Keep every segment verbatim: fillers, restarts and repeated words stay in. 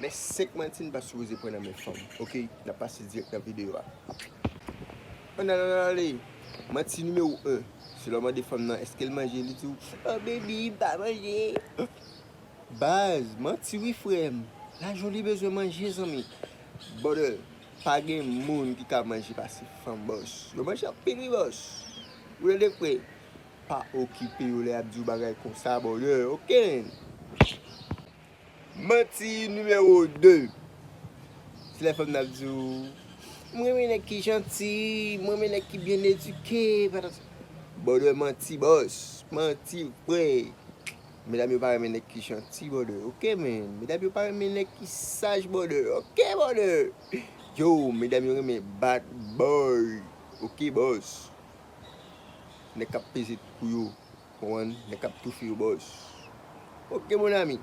Men senk manti n pa sipoze pran nan men fanm. Ok, n ap pase dirèk nan videyo a. Ann ale, ann ale. Manti nimewo en. Se lè w mande fanm nan èske l manje, li di w, "Oh baby, m pa manje." Baz, manti wi frè m. Lajan w li bezwen manje, zanmi. Brother, pa gen moun ki ka manje pase fanm, bòs. Yo manje anpil wi, bòs. Ou tande frè? Pa okipe yo lè y ap di w bagay konsa, brother. Ok, man. Manti nimewo de. Se lè fanm nan ap di w, "M renmen nèg ki janti, m renmen nèg ki byen edike, patati." Brother, manti, bòs. Manti, frè. Medam yo pa renmen nèg ki janti, brother. Ok, man. Medam yo pa renmen nèg ki saj, brother. Ok, brother. Yo, medam yo renmen bad boy. Ok, bòs. Nèg k ap peze kou yo. Konprann? Nèg k ap toufe yo, bòs. Ok, mon ami.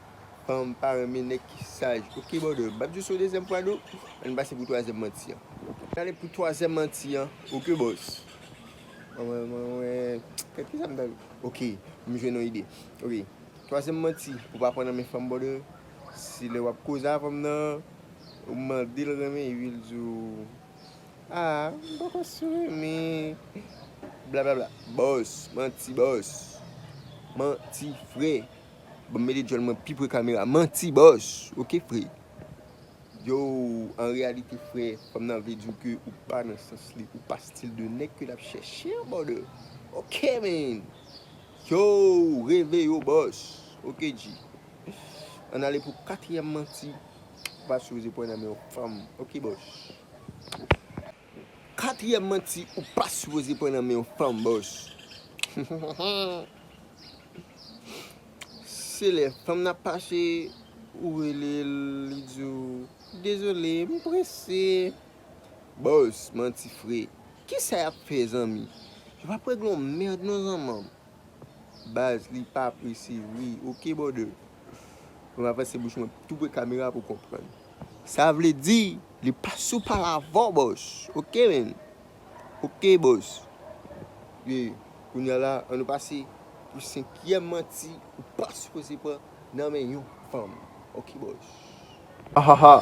Fanm pa renmen nèg ki saj. Ok, brother. M p ap di w se yon dezyèm fwa, non. Ann pase pou twazyèm manti an. Ann ale pou twazyèm manti an. Ok, bòs. Mwen, mwen, mwen, kèt ki sa m ta... Ok, m jwenn yon ide. Ok. Twazyèm manti, pou pa pran nan men fanm, brother, se lè w ap koze a fanm nan, ou mande l renmen, epi l di w, "Ah, m poko sou renmen." Blablabla. Bòs, manti, bòs. Manti, frè. Bon, m mete djòl mwen pi pre kamera. Manti, bòs. Ok, frè. Yo, an reyalite, frè, fanm nan vle di w ke ou pa nan sans li, ou pa stil de nèg ke l ap chèche, brother. Ok, man. Yo, reve yo, bòs. Ok, G. Ann ale pou katriyèm manti. Ou pa sipoze pran nan men yon fanm. Ok, bòs. Katriyèm manti, ou pa sipoze pran nan men yon fanm, bòs. Se lè fanm nan ap pase, ou rele l, li di w, "Dezole, m prese." Bòs, manti, frè. Kisa y ap fè, zanmi? Yo p ap regle yon mèd non, zanmanm. Baz, li pa prese vre. Ok, brother. Mwen avanse bouch mwen tou pre kamera pou konprann. Sa vle di, li pa sou pale avè w, bòs. Ok, man. Ok, bòs. Ye, kounye a la, ann nou pase pou senkyèm manti ou pa sipoze pran nan men yon fanm. Ok, bòs. Ahaha.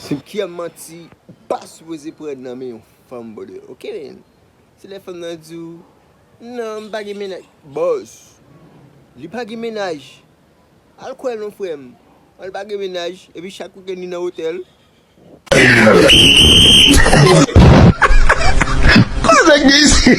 Senkyèm manti ou pa sipoze pran nan men yon fanm, brother. Ok, man. Se lè fanm nan di w, "Non, m pa gen mennaj." Bòs, li pa gen mennaj. Al kwè l non, frè m. An, li pa gen mennaj, epi chak wikenn li nan otèl. Kote nèg gen isi?